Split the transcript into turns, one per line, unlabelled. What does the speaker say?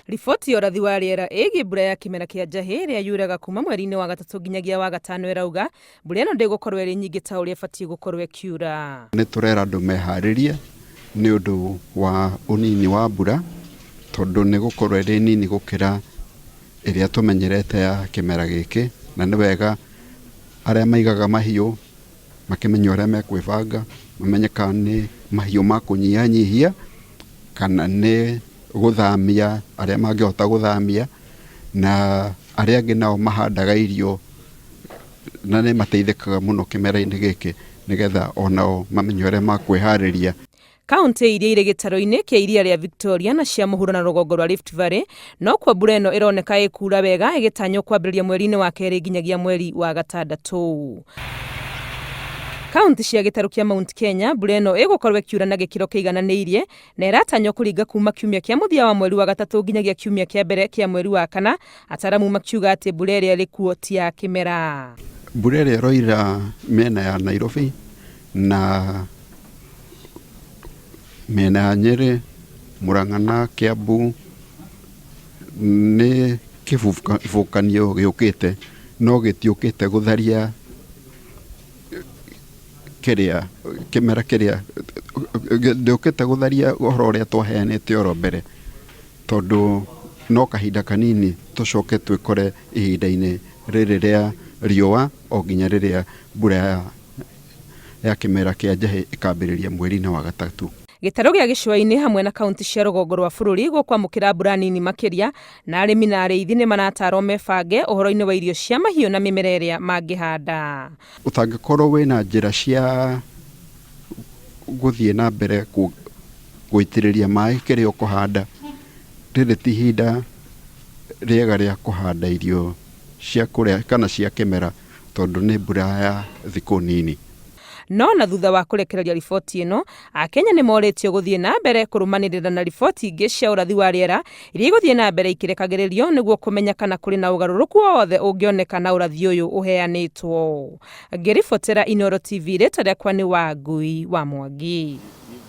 Riboti ya ũrathi wa rĩera ĩgiĩ mbura ya kĩmera kĩa njahĩ ĩrĩa yuraga kuma mweri-inĩ wa gatatũ nginyagia wa gatano ĩrauga mbura ĩno ndĩgũkorwo ĩrĩ nyingĩ ta ũrĩa ĩbatiĩ gũkorwo ĩkiura.
Nĩ tũrera andũ meharĩrie nĩ ũndũ wa ũnini wa mbura tondũ nĩ gũkorwo ĩrĩ nini gũkĩra ĩrĩa tũmenyerete ya kĩmera gĩkĩ, na nĩ wega arĩa maigaga mahiũ makĩmenye ũrĩa mekwĩbanga, mamenye kana nĩ mahiũ ma kũnyihanyihia kana nĩ gũthamia arĩa mangĩhota gũthamia, na arĩa angĩ nao mahandaga irio na nĩ mateithĩkaga mũno kĩmera-inĩ gĩkĩ nĩgetha onao mamenye ũrĩa makwĩharĩria.
Kauntĩ iria irĩ gĩtarũ-inĩ kĩa iria rĩa Victoria na cia mũhuro na rũgongo rwa Rift Valley nokuo mbura ĩno ĩroneka ĩkuura wega ĩgĩtanywo kwambĩrĩria mweri-inĩ wa kerĩ nginyagia mweri wa gatandatũ. Kauntĩ cia gĩtarũ kĩa Mount Kenya mbura ĩno ĩgũkorwo ĩkiura na gĩkĩro kĩigananĩirie na ĩratanywo kũringa kuma kiumia kĩa mũthia wa mweri wa gatatũ nginyagia kiumia kĩa mbere kĩa mweri wa kana, ataramu makiuga atĩ mbura ĩrĩa ĩrĩ kuo ti ya kĩmera.
Mbura ĩrĩa ĩroira mĩena ya Nairobi na mĩena ya Nyĩrĩ, Mũrang'a na Kĩambu nĩ kĩbũkanio gĩũkĩte no gĩtiũkĩte gũtharia kĩrĩa kĩmera kĩrĩa gĩtiũkĩte gũtharia ũhoro ũrĩa twaheanĩte oro mbere tondũ no kahinda kanini tũcoke twĩkore ihinda-inĩ rĩrĩ rĩa riũa o nginya rĩrĩa mbura ya ya kĩmera kĩa njahĩ ĩkambĩrĩria mweri-inĩ wa gatatũ.
Gĩtarũ gĩa gĩcũa-inĩ hamwe na kaunti cia rũgongo rwa bũrũri gũkwamũkĩra mbura nini makĩria, na arĩmi na arĩithi nĩ maratarwo mebange ũhoro-inĩ wa irio cia mahiũ na mĩmera ĩrĩa mangĩhanda.
Ũtangĩkorwo wĩna njĩra cia gũthiĩ na mbere gũitĩrĩria maĩ kĩrĩa ũkũhanda, rĩrĩ ti ihinda rĩega rĩa kũhanda irio cia kũrĩa kana cia kĩmera tondũ nĩ mbura ya thikũ nini.
No na thutha wa kũrekereria riboti ĩno, Akenya nĩ morĩtio gũthiĩ na mbere kũrũmanĩrĩra na riboti ingĩ cia ũrathi wa rĩera iria igũthiĩ na mbere ikĩrekagĩrĩrio nĩguo kũmenya kana kũrĩ na ũgarũrũku o wothe ũngĩoneka na ũrathi ũyũ ũheanĩtwo. Ngĩribotera Inooro TV, rĩtwa rĩakwa nĩ Wangui wa Mwangi.